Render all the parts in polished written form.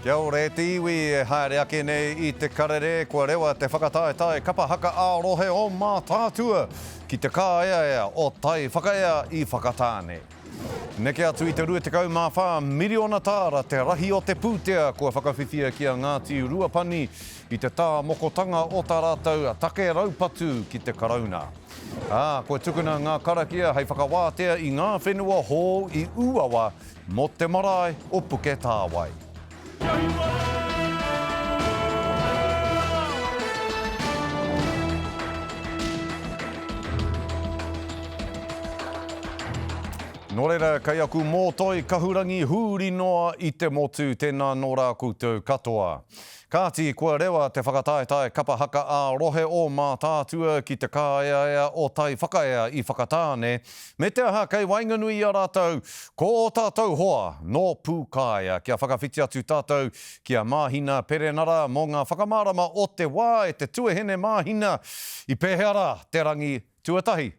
Kia ora e te iwi e haere ake nei i te karere kua rewa te whakataetae kapa haka ā-rohe o Mātaatua ki te kāeaea o Tai Whakaea i Whakatāne. Neke atu i te 24 miriona tāra te rahi o te pūtea kua whakawhiwhia ki a Ngāti Ruapani i te tāmokotanga o tā rātou take raupatu ki te Karauna. Ā, kua tukuna ngā karakia hei whakawātea i ngā whenua hou i Ūawa Mō te marae o Puketāwai. Nō reira, kei aku mōtoi kahurangi hūri noa i te motu, tēnā nō rā koutou katoa. Kāti, kua rewa te whakataetae kapa haka ā-rohe o Mātaatua ki te kāeaea o Taiwhakaea i Whakatāne, Me te aha kei waenganui i a rātou ko ō tātou hoa nō Pūkāea. Kia whakawhiti atu tātou ki a Māhina Perenara mō ngā whakamārama o te wā e te tuahene Māhina i pēhea rā te rangi tuatahi?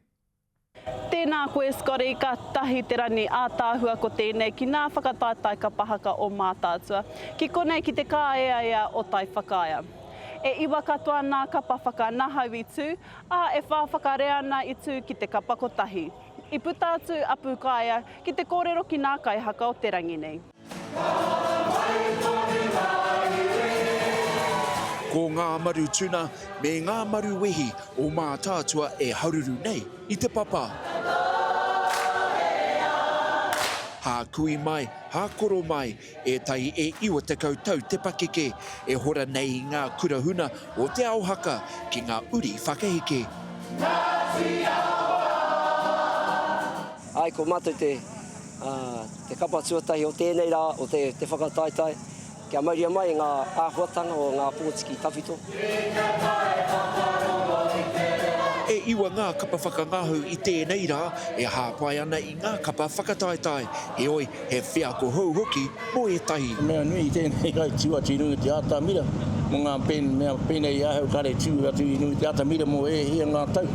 Tēnā koe Scotty, ka tahi te rani ātaahua ko tēnei ki nā whakataetae kapa haka o Mātaatua, ki konei ki te kāeaea o Taiwhakaea. E iwa katoa nā kapa whakanahau i tū, ā, e whā whakarea ana i tū ki te kapa kotahi. I puta atu a Pūkaea ki te kōrero ki nā kaihaka o te rangi nei. Ko ngā maru tuna me ngā maru wehi o Mātaatua e haruru nei i te papa. Hākui mai, hākoro mai, Ētahi e 90 tau te pakeke e hora nei i ngā kura huna o te ao haka ki ngā uri whakaheke. Āe, ko mātou te, te kapa tuatahi o tēnei rā, o te, te whakataetae, kia mauria mai ngā āhuatanga o ngā pōtiki tawhito. E iwa ngā kapa whakangahau i tēnei rā e hāpai ana i ngā kapa whakataetae, heoi, He wheako hou hoki mō ētahi. He mea nui tēnei kai tū atu i runga i te atamira mō ngā mea pēnei i ahau kare tū atu i runga i te atamira mō e hia ngā tau.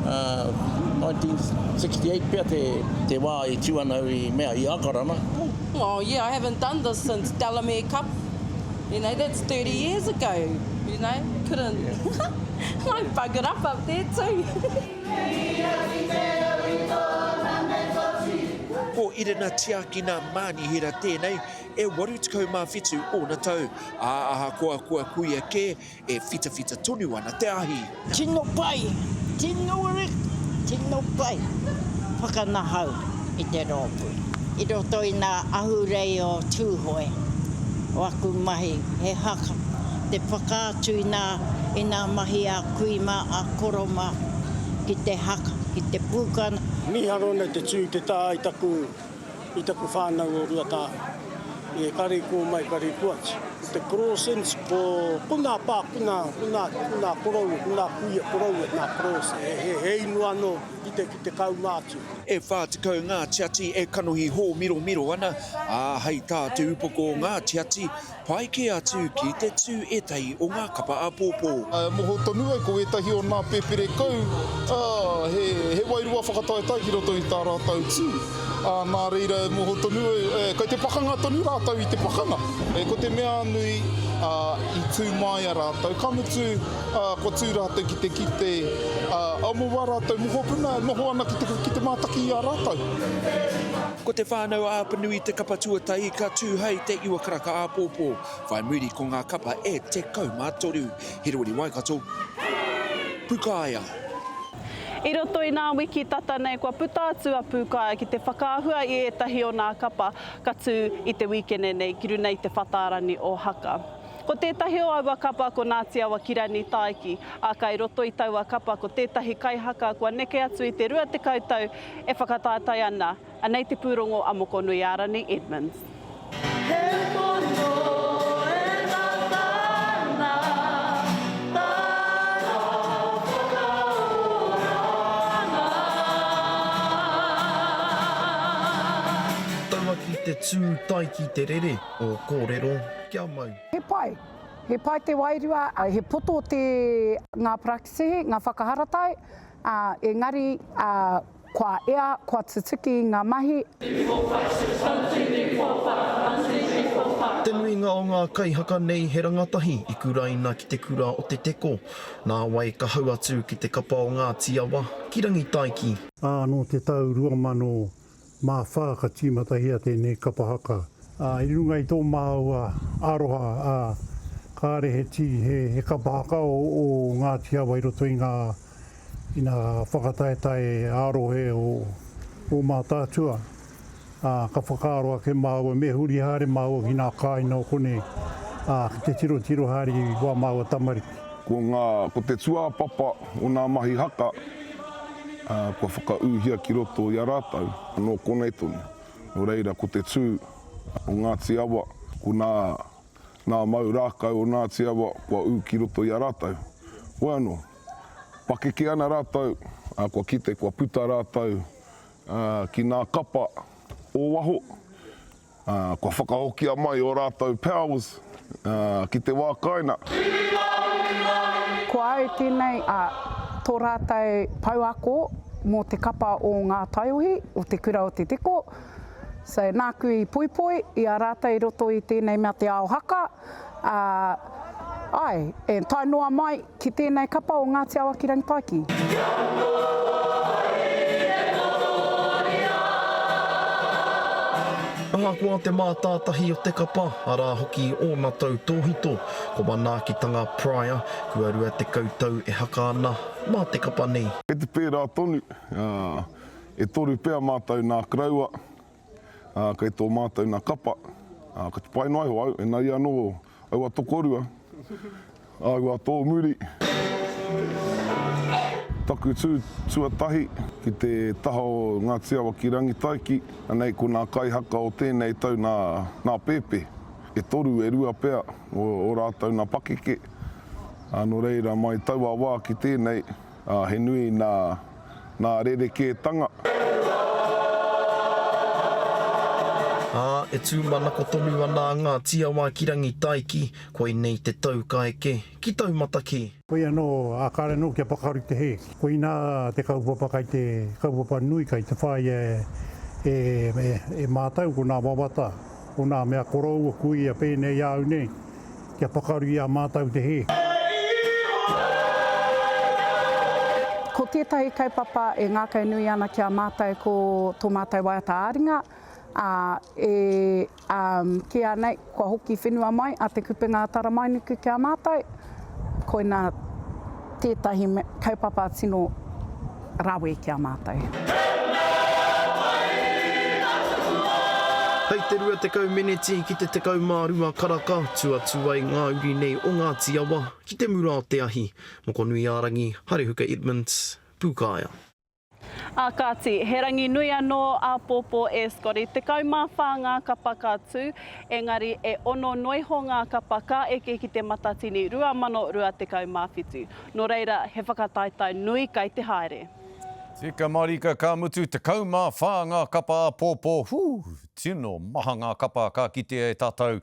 1968 pea te wā i tū ana au i mea i Akarana. Oh yeah, I haven't done this since Delamere Cup, you know, that's 30 years ago, you know, couldn't, I buggered up up there too. Ko Irina Tiakina Mānihera tēnei, e 87 ōna tau, ā, ahakoa kua kuia kē, e whitawhita tonu ana te ahi. Tino pai, tino reka, tino pai whakanahau i te rōpū. I roto i nā ahurei o Tūhoe, o aku mahi he haka, te whakaatu i nā, i nā mahi a kui mā, a koro mā, ki te haka, ki te pūkana. Mīharo ana te tū te tā i taku, i taku whānau o Ruatāhuna. E kare i kō mai, kare i kō atu. Ko te Crossens, ko, ko nā pā, ko nā, ko nā, ko nā koroua, ko nā kuia koroua, nā Cross, he, he, he ingoa anō ki te, ki te kaumātua. E 40 ngā tiati e kanohi hōmiromiro ana, ā, hei tā te upoko o ngā tiati, Pai kē atu ki te tū ētahi o ngā kapa āpōpō. E moho tonu ai ko ētahi o nā pēpere kau, ā, he, he wairua whakataetae ki roto i tā rātou tū. Ā, nā reira e moho tonu ai, e, kei te pakanga tonu rātou i te pakanga. E, ko te mea nui, ā, i tū māia rātou, ka mutu, ā, kua tū rātou ki te kite, ā, mō wā rātou mokopuna e noho ana ki te, ki te mātaki i a rātou. Ko Te Whānau a Apanui te kapa tuatahi ka tū hei te iwa karaka āpōpō, whai muri ko ngā kapa e 13. Herewini Waikato, Pukaea. I roto i nā wiki tata nei kua puta atu a Pūkaea ki te whakaahua i ētahi o nā kapa ka tū i te wīkene nei ki runa i te whatārangi o Haka. Ko tētahi o aua kapa ko Ngāti Awa Kirani Tāiki, ā, kai roto i taua kapa ko tētahi kaihaka kua neke atu i te 20 tau e whakataetae ana, anei te pūrongo a Mokonuiārani Edmonds. He pono e tata ana tana whakaoranga. Tauaki te tū, taiki te rere, ō kōrero kia mau. He pai. He pai te wairua, he poto te ngā parakitihi, ngā whakaharatau, Ā, engari, ā, kua ea, kua tutuki ngā mahi. Three, four, five, six, one, two, three, four, five, one, two, three, four, five. Te nuinga o ngā kaihaka nei he rangatahi i kuraina ki te kura o Te Teko, nāwai ka hau atu ki te kapa o Ngāti Awa, ki Rangitaiki. Ā, nō te tau 2004 ka tīmatahia tēnei kapa haka. Ā, i runga i tō māua aroha, ā, kāre he tī, he, he kapa haka o, o Ngāti Awa i roto i ngā, i ngā whakataetae ā-rohe o, o Mātaatua. Ā, ka whakaaro ake māua me huri haere māua ki ngā kāinga o konei, ā, ki te tirotiro haere i wā māua tamariki. Ko ngā, ko te tūāpapa o nā mahi haka, ā, kua whakaūhia ki roto i a rātou, nō konei tonu. Nō reira, ko te tū o Ngāti Awa, ko nā, nā mau rākau o Ngāti Awa kua ū ki roto i a rātou. Hoi anō, pakeke ana rātou, ā, kua kite, kua puta rātou ā, ki ngā kapa o waho, ā, kua whakahokia mai ō rātou powers, ā, ki te wā kāinga. Ko au tēnei, ā, tō rātou pouako mō te kapa o ngā taiohi, o te kura o Te Teko. So, nāku i poipoi i a rātou i roto i tēnei mea te ao haka, ā, āe, e tae noa mai Ki tēnei kapa o Ngāti Awa ki Rangitaiki. Ahakoa te mātātahi o te kapa, arā hoki ōna tautōhito, ko Manaakitanga Pryor, kua 20 tau e haka ana mā te kapa nei. Kei te pērā tonu, e toru pea mātou nā koroua, kei tō mātou nā kapa, ka te pai noa iho au, engari anō Aua tokorua, aua tōmuri. Taku tū tuatahi ki te taha o Ngāti Awa ki Rangitaiki, anei ko nā kaihaka o tēnei tau nā, nā pēpē. E toru, e rua pea o, o rātou nā pakeke. Ā, nō reira mai taua wā ki tēnei, ā, he nui nā, nā rerekētanga. Ā, e tūmanako tonu ana a Ngāti Awa ki Rangitaiki, koinei te tau ka eke ki taumata kē. Koia anō, ā, kāre anō kia pakaru te hē. Koinā te kaupapa kai te, kaupapa nui kai te whāia e, e, e mātau ko nā wawata, ko nā mea koroua kuia pēnei i a au nei. Kia pakaru i a mātou te hē. Ko tētahi kaupapa e ngākaunui ana ki a mātou ko tō mātou waiata ā-ringa, ā, e kīia nei kua hoki whenua mai a Te Kupenga a Taramainuku ki a mātou, koinā tētahi kaupapa tino rawe ki a mātou. Hei te 20 meneti ki te 12 karaka, tū atu ai ngā uri nei o Ngāti Awa ki te mura o te ahi. Mokonuiārangi, Harehuka Edmonds, Pūkāea. Ā kāti, he rangi nui anō āpōpō e Scotty. 14 ngā kapa ka tū, engari e ono noiho ngā kapa ka eke ki te Matatini 2027. Nō reira, he whakataetae nui kai te haere. Tika marika ka mutu 14 ngā kapa āpōpō, hū, tino maha ngā kapa ka kitea e tātou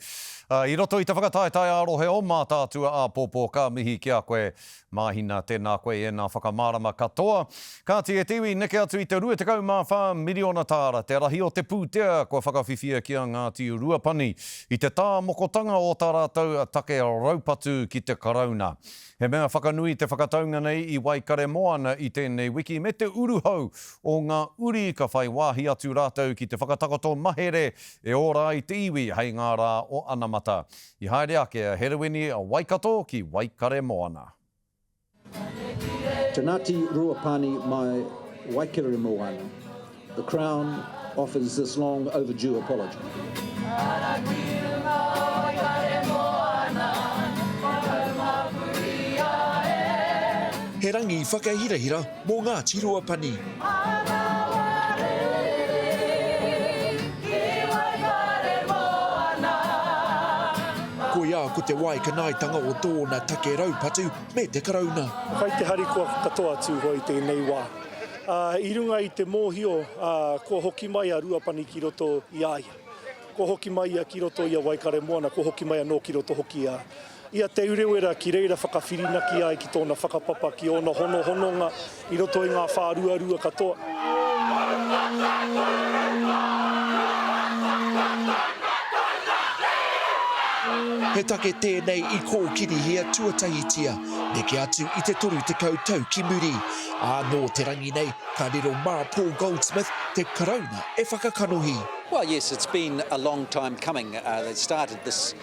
i roto i te whakataetae ā-rohe o Mātaatua āpōpō ka mihi ki a koe Māhina, tēnā koe i ēnā whakamārama katoa. Kāti e te iwi, neke atu i te 24 miriona tāra te rahi o te pūtea kua whakawhiwhia ki a Ngāti Ruapani i te tāmokotanga o tā rātou take raupatu ki te Karauna. He mea whakanui te whakataunga nei i Waikaremoana i tēnei wiki me te uruhau o ngā uri ka whai wāhi atu rātou ki te whakatakoto mahere e ora ai te iwi hei ngā rā o anamata. I haere ake a Herewini Waikato ki Waikaremoana. To Ngāti Ruapani mai Waikaremoana, the Crown offers this long overdue apology. He rangi whakahirahira mō Ngāti Ruapani. Koia ko te waikanaetanga o tōna take raupatu me te Karauna. Kai te harikoa katoa a Tūhoe i tēnei wā. I runga i te mōhio kua hoki mai a Ruapani ki roto i a ia. Kua hoki mai ia ki roto i a Waikaremoana, kua hoki mai anō ki roto hoki i i a Te Urewera ki reira whakawhirinaki ai ki tōna whakapapa, ki ōna honohononga i roto i ngā whāruarua katoa. He take tēnei i kōkirihia tuatahitia, neke atu i te 30 tau ki muri, ā, nō te rangi nei ka riro mā Paul Goldsmith te Karauna e whakakanohi. Well yes, it's been a long time coming. They started this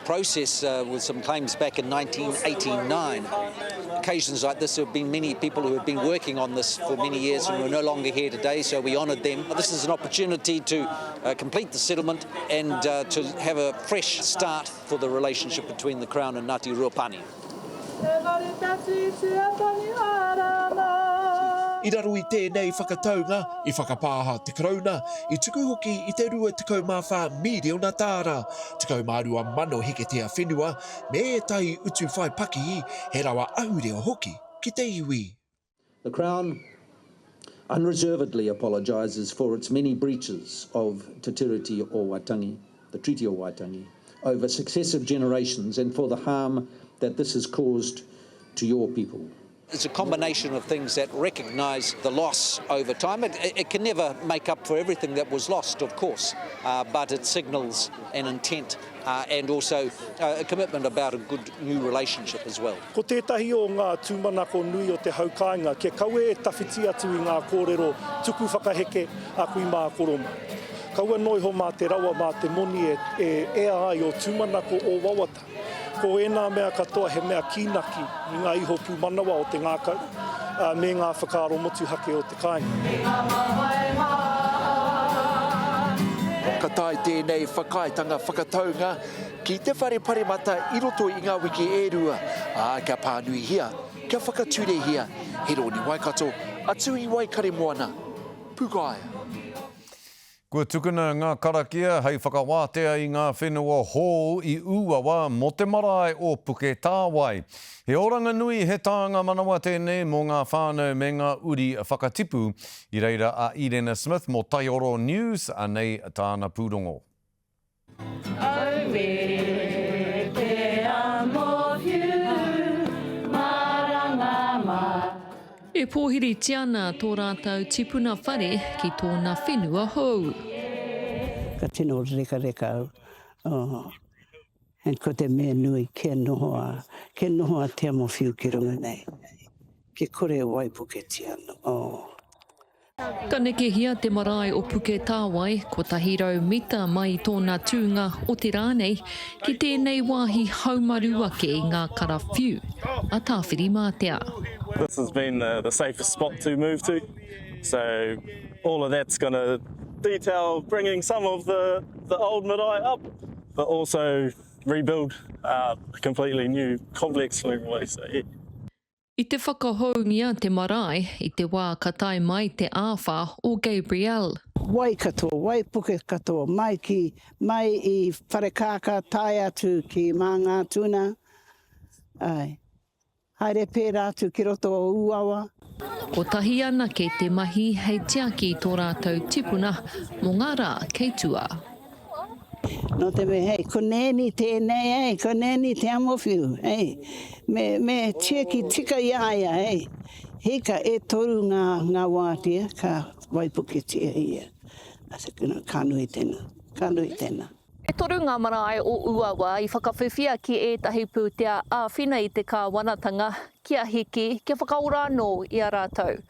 process with some claims back in 1989. Occasions like this, there have been many people who have been working on this for many years and who are no longer here today, so we honoured them. This is an opportunity to complete the settlement and to have a fresh start for the relationship between the Crown and Ngāti Ruapani. I raro i tēnei whakataunga, i whakapāha te Karauna, i tuku hoki i te 24 mīriona tāra, 12,000 heketea whenua, me ētahi utu whai pakihi, he rawa ahurea hoki ki te iwi. The Crown unreservedly apologises for its many breaches of Te Tiriti o Waitangi, the Treaty o Waitangi, over successive generations and for the harm that this has caused to your people. It's a combination of things that recognise the loss over time. It, it can never make up for everything that was lost, of course, uh, but it signals an intent uh, and also uh, a commitment about a good new relationship as well. Ko tētahi o ngā tūmanako nui o te hau kāinga kia kaua e tawhiti atu i ngā kōrero tuku whakaheke a kui mā koro mā. Kaua noa iho mā te rawa, mā te moni e ea ai ō tūmanako, ō wawata. Ko ēnā mea katoa he mea kīnaki i ngā iho pūmanawa o te ngākau, ā, me ngā whakaaro motuhake o te kāinga. Ka tae tēnei whakaaetanga whakataunga ki te Whare Paremata i roto i ngā wiki e rua, ā, kia pānuihia, kia whakaturehia he rōni Waikato atu i Waikaremoana, Pūkaea. Kua tukuna ngā karakia hei whakawātea i ngā whenua hou i Ūawa mō te marae o Puketāwai. He oranga nui, he tānga manawa tēnei mō ngā whānau me ngā uri whakatipu. I reira a Irena Smith mō Taioro News, anei tāna pūrongo. Auē te amowhiu, maranga mai. E pōhiritia ana tō rātou tipuna whare ki tōna whenua hou. Ka tino rekareka au, oh, and ko te mea nui kia noho a, kia noho a Te Amowhiu ki runga nei, kia kore e waipuketia, oh. Ka nekehia te marae o Puketāwai, 100 mita mai i tōna tūnga o te rā nei, ki tēnei wāhi haumaru ake i ngā karawhiu a Tāwhirimātea. This has been the safest spot to move to, so all of that's gonna detail bringing some of the the old marae up, but also rebuild a completely new complex for everybody, so yeah. I te whakahoungia te marae i te wā ka tae mai te āwhā o Gabrielle. Wai katoa, waipuke katoa, mai ki, mai i Wharekākā tae atu ki Māngātuna, āe. Haere pērā atu ki roto o Ūawa. Kotahi anake te mahi hei tiaki i tō rātou tipuna mō ngā rā kei tua. Nō te mea, hei, ko Nēni tēnei, hei, ko Nēni Te Amowhiu, hei, me, me tiaki tika i a ia, hei. Hika, e toru ngā, ngā wātea ka waipuketia ia. I said, you know, ka nui tēnā, ka nui tēnā. E toru ngā marae o Uawa i whakawhiwhia ki ētahi pūtea āwhina i te kāwanatanga kia hiki, kia whakaora anō i a rātou.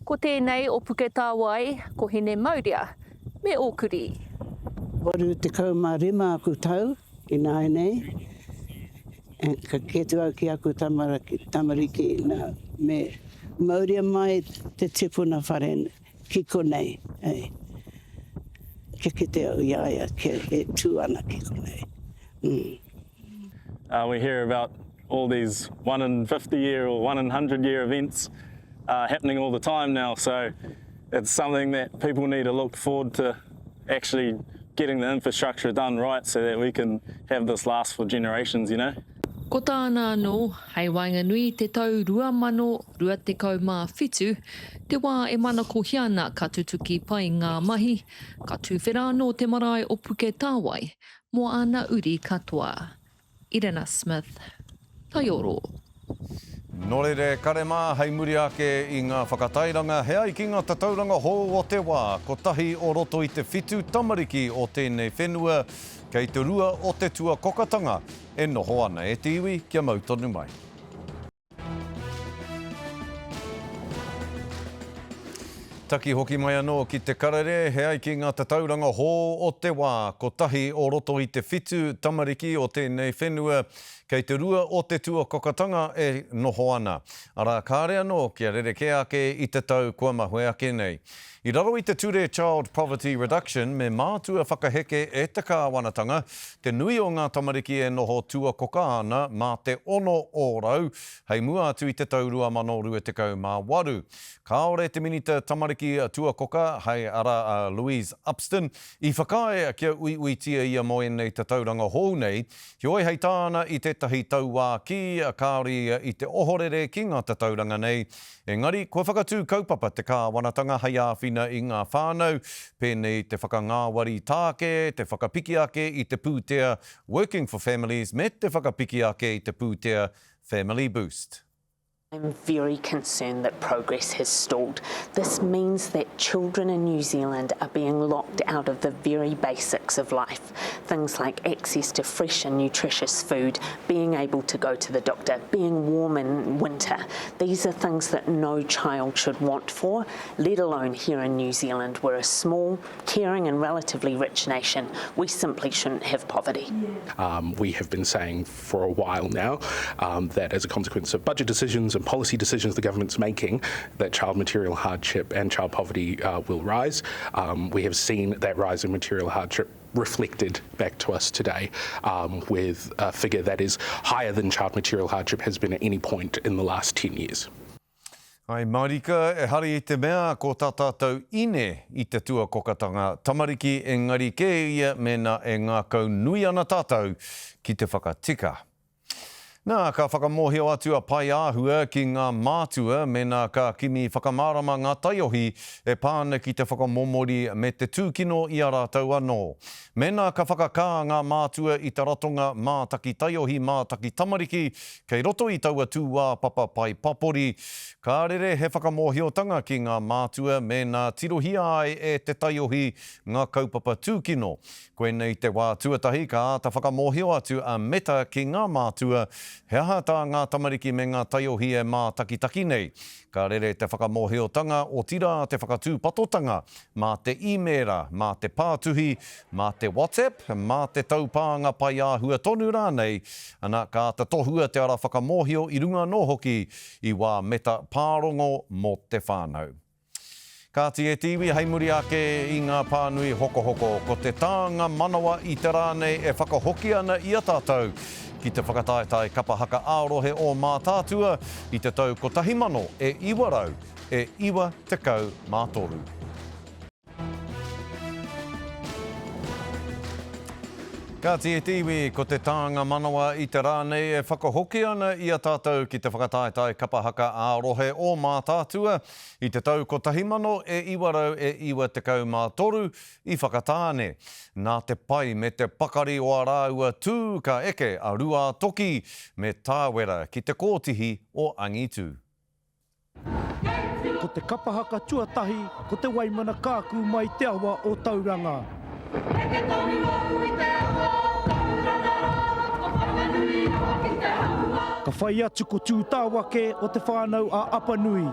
Ko tēnei o Puketāwai, ko Hinemaurea, me Ōkurī. 85 aku tau ināianei, and ka kī atu au ki aku tamariki, nā, me mauria mai te tipuna whare ki konei, hei, kia kite au i a ia kia e tū ana ki konei. Mm. We hear about all these one in 50 year or one in 100 year events uh, happening all the time now, so it's something that people need to look forward to actually getting the infrastructure done right so that we can have this last for generations, you know. Ko tāna anō, hei waenganui i te tau 2027, te wā e manakohia ana ka tutuki pai ngā mahi, ka tuwhera anō te marae o Puketāwai mō āna uri katoa. Irena Smith, Taioro. Nō reira e kare mā, hei muri ake i ngā whakatairanga, he ai ki ngā tatauranga hou o te wā, kotahi o roto i te whitu tamariki o tēnei whenua, Kei te rua o te tuakokatanga e noho ana e te iwi kia mau tonu mai. Taki hoki mai anō ki te karere, he ai ki ngā tatauranga hou o te wā, kotahi o roto i te whitu tamariki o tēnei whenua kei te rua o te tuakokatanga e noho ana, arā kāre anō kia rerekē ake i te tau kua mahue ake nei. I raro i te ture Child Poverty Reduction me mātua whakaheke e te kāwanatanga te nui o ngā tamariki e noho tuakoka ana mā te 6% hei mua atu i te tau 2028. Kāore te Minita Tamariki Tuakoka, hei arā a Louise Upston, i whakaae kia uiuitia ia mō ēnei tatauranga hou nei, heoi hei tāna i tētahi tauākī kāore ia i te ohorere ki ngā tatauranga nei, Engari, kua whakatū kaupapa te kāwanatanga hei āwhina i ngā whānau, pēnei te whakangāwari tāke, te whakapiki ake i te pūtea Working for Families me te whakapiki ake i te pūtea Family Boost. I'm very concerned that progress has stalled. This means that children in New Zealand are being locked out of the very basics of life. Things like access to fresh and nutritious food, being able to go to the doctor, being warm in winter. These are things that no child should want for, let alone here in New Zealand. We're a small, caring and relatively rich nation. We simply shouldn't have poverty. Um, we have been saying for a while now um, that as a consequence of budget decisions and policy decisions the government's making, that child material hardship and child poverty uh, will rise. Um, we have seen that rise in material hardship reflected back to us today um, with a figure that is higher than child material hardship has been at any point in the last 10 years. Hai marika, ehara i te mea ko tā tātou ine i te tuakokatanga tamariki engari kē ia mēnā e ngākau nui ana tātou ki te whakatika. Nā, ka whakamōhio atu a Paeāhua ki ngā mātua mēnā ka kimi whakamārama ngā taiohi e pā ana ki te whakamomori me te tūkino i a rātou anō. Mēnā ka whakakā ngā mātua i te ratonga mātaki taiohi mātaki tamariki kei roto i taua tūāpapa pae papori, ka rere he whakamōhiotanga ki ngā mātua mēnā tirohia ai e te taiohi ngā kaupapa tūkino. Koinei te wā tuatahi ka āta whakamōhio atu a Meta ki ngā mātua he aha tā ngā tamariki me ngā taiohi e mātakitaki nei. Ka rere te whakamōhiotanga, otirā te whakatūpatotanga, mā te īmēra, mā te pātuhi, mā te WhatsApp, mā te taupānga paeāhua tonu rānei, ana, ka āta tohua te ara whakamōhio i runga anō hoki i wā Meta pārongo mō te whānau. Kāti e te iwi hei muri ake i ngā pānui hokohoko, ko te tānga manawa i te rā nei e whakahoki ana i a tātou ki te whakataetae kapa haka ā-rohe o Mātaatua i te tau 1000 e 900 e 93. Kāti e te iwi, ko te tānga manawa i te rā nei e whakahoki ana i a tātou ki te whakataetae kapa haka ā-rohe o Mātaatua i te tau 1993 i Whakatāne. Nā te pai me te pakari o a rāua tū ka eke a Ruātoki me Tāwera ki te kōtihi o Angitū. Ko te kapa haka tuatahi ko Te Waimana Kākū mai te awa o Tauranga. Heke tonu au i te awa o Tauranga rā, ko Whanganui awa ki te hauā. Ka whai atu ko Tūtāwake o Te Whānau a Apanui.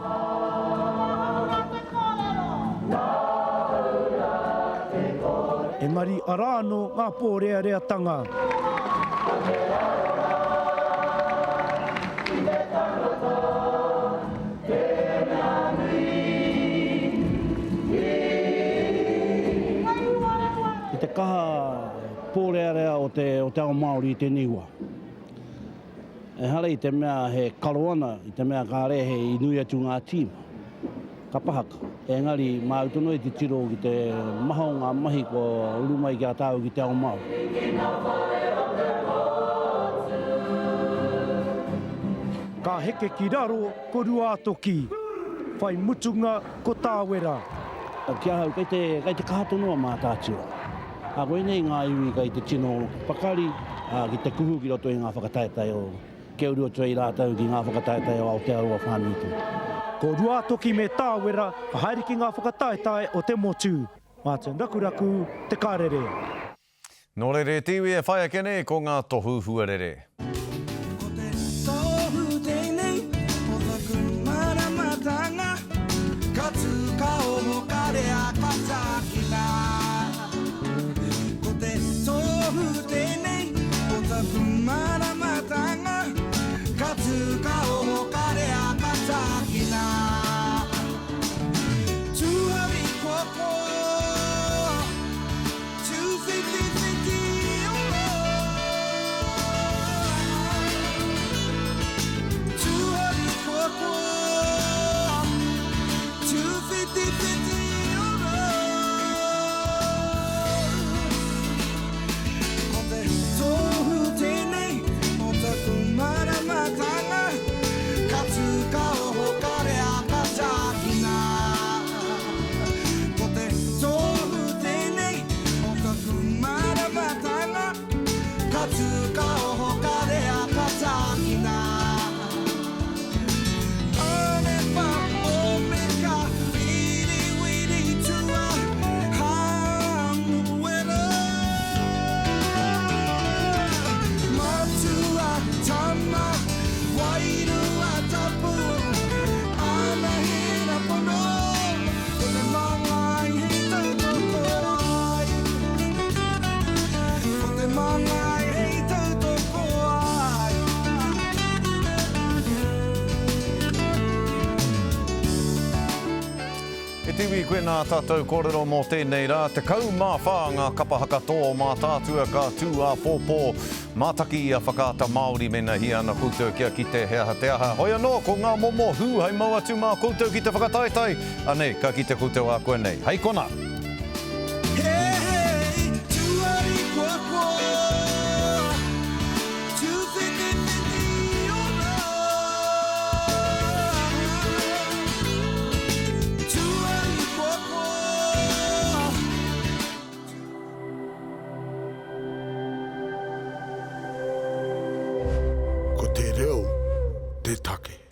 Engari arā anō ngā pōreareatanga. I te kaha pōrearea o te, o te ao Māori i tēnei wā. Ehara i te mea he karo ana, i te mea kāre he i nui atu ngā tīma. Ka pahaka. Engari, māu tonu e titiro ki te maha o ngā mahi kua uru mai ki a tāu ki te ao Māori. Ka heke ki raro ko Ruātoki, whai mutunga ko Tāwera. Ki ahau, kei te, kei te kaha tonu a Mātaatua. Ā, koinei ngā iwi kei te tino pakari, ā, ki te kuhu ki roto i ngā whakataetae o. Kia uru atu ai rātou ki ngā whakataetae o Aotearoa whānui tonu. Ko Ruātoki me Tāwera ka haere ki ngā whakataetae o te motu. Martin Rakuraku, Te Karere. Nō reira e te iwi e whai ake nei ko ngā tohu huarere. Ko te tohu tēnei o taku māramatanga, Ka tū, ka oho, ka rea, ka tākina. Ko te tohu tēnei o taku māramatanga, Ka tū, ka oho, ka rea, ka tākina. Tūhari koko. Ko te tohu tēnei o taku māramatanga, Ka tū, ka oho, ka rea, ka tākina. Anepa, Omeka, Wiriwiri, Tua, Hamuera. Matua, Tama, Wairua Tapu, Anahera Pono. Ko te māngai hei tautoko ai. Ko te māngai hei tautoko ai. E te iwi, koinā tātou kōrero mō tēnei rā. 14 ngā kapa haka tō Mātaatua ka tū āpōpō. Mātaki i a Whakaata Māori mēnā hia ana koutou kia kite he aha te aha. Hoi anō, ko ngā momo hū hei mau atu mā koutou ki te whakataetae. Anei, ka kite koutou ākuanei. Hei konā! Ko te reo te take.